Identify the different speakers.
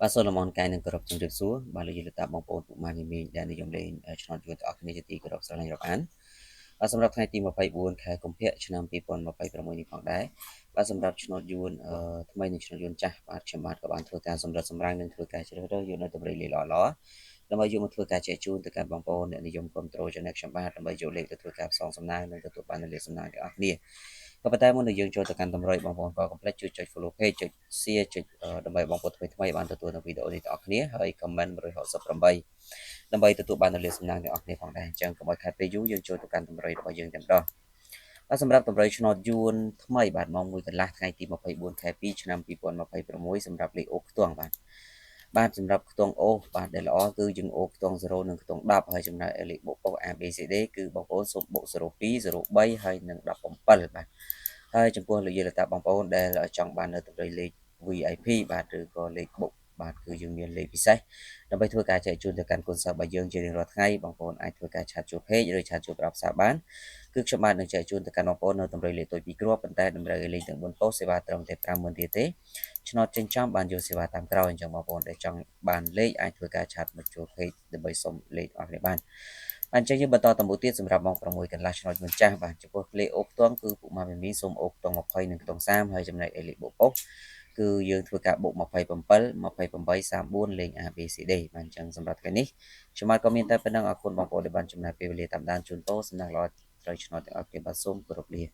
Speaker 1: បាទសូមលំអរកាយនិងគោរពជម្រាបសួរបាទលោកយាយលោកតាបងប្អូនពុកម៉ែមីមីដែលនិយមលេងឆ្នោតយួនទាំងអស់គ្នាជាទីគោរពស្រឡាញ់រាប់អានបាទសម្រាប់ថ្ងៃទី24ខែកុម្ភៈឆ្នាំ2026នេះផងដែរបាទសម្រាប់ឆ្នោតយួនថ្មីនិងឆ្នោតយួនចាស់បាទខ្ញុំបាទក៏បានធ្វើការសម្រិតសម្រាំងនិងធ្វើការជ្រើសរើសយកនៅតម្រុយលេខល្អៗដើម្បីយកមកធ្វើការចែកជូនទៅកាន់បងប្អូនអ្នកនិយមគ្រប់ត្រូល Channel ខ្ញុំបាទដើម្បីយកលេខទៅធ្វើការផ្សងសំណាងនិងទទួលបាននូវលេខសំណាងទាំងអស់គ្នាក៏ប៉ុន្តែមុននឹងយើងចូលទៅកាន់តម្រុយបងប្អូនក៏កុំភ្លេចជួយចុច follow page ចុច share ចុចដើម្បីបងប្អូនថ្មីៗបានទទួលនូវវីដេអូនេះទាំងអស់គ្នាហើយ comment 168ដើម្បីទទួលបាននូវលេខសំណាងទាំងអស់គ្នាផងដែរអញ្ចឹងកុំឲ្យខាតពេលយូរយើងចូលទៅកាន់តម្រុយរបស់យើងតែម្ដងបាទសម្រាប់តម្រុយឆ្នោតយួនថ្មីបាទម៉ោង1កន្លះថ្ងៃទី24ខែ2ឆ្នាំ2026សម្រាប់លេខអូខ្ទង់បាទបាទសម្រាប់ខ្ទង់អូបាទដែលល្អគឺយើងអូខ្ទង់0និងខ្ទង់10ហើយចំណែកលេខបុកប៉ុស A B C D គឺបងប្អូនសូមបុក02 03ហើយនិង17បាទហើយចំពោះលោកយាយលោកតាបងប្អូនដែលចង់បាននៅតម្រុយលេខ VIP បាទឬក៏លេខបុកបាទគឺយើងមានលេខពិសេសដើម្បីធ្វើការចែកជូនទៅកាន់កូនសិស្សរបស់យើងជារៀងរាល់ថ្ងៃបងប្អូនអាចធ្វើការ chat ចូល page ឬ chat ចូលប្រអប់សារបានគឺខ្ញុំបាទនឹងចែកជូនទៅកាន់បងប្អូននៅតម្រុយលេខតូចពីរគ្រាប់ប៉ុន្តែតម្រូវឲ្យលេខទាំង4ប៉ុស្តិ៍សេវាត្រឹមតែ50000រៀលទេឆ្នោតចេញចំបានយកសេវាតាមក្រោយអញ្ចឹងបងប្អូនដែលចង់បានលេខអាចធ្វើការ chat មកចូល page ដើម្បីសុំលេខអស់គ្នាបានបាទអញ្ចឹងយើងបន្តទៅមុខទៀតសម្រាប់ម៉ោង6កន្លះឆ្នោតមិនចាស់បាទចំពោះលេខអូខ្ទង់គឺពុកម៉ាមីមីសូមអូខ្ទង់20និងខ្ទង់30ហើយចំណែកឯលេខបុកប៉ុស្តិ៍គឺយើងធ្វើការបូក27 28 34លេខ A B C D បាទអញ្ចឹងសម្រាប់ថ្ងៃនេះខ្ញុំបាទក៏មានតែប៉ុណ្ណឹងអរគុណបងប្អូនដែលបានចំណាយពេលវេលាតាមដានជូនពរសំណាងល្អត្រូវឆ្នោតទាំងអស់គ្នាបាទសូមគោរពលា។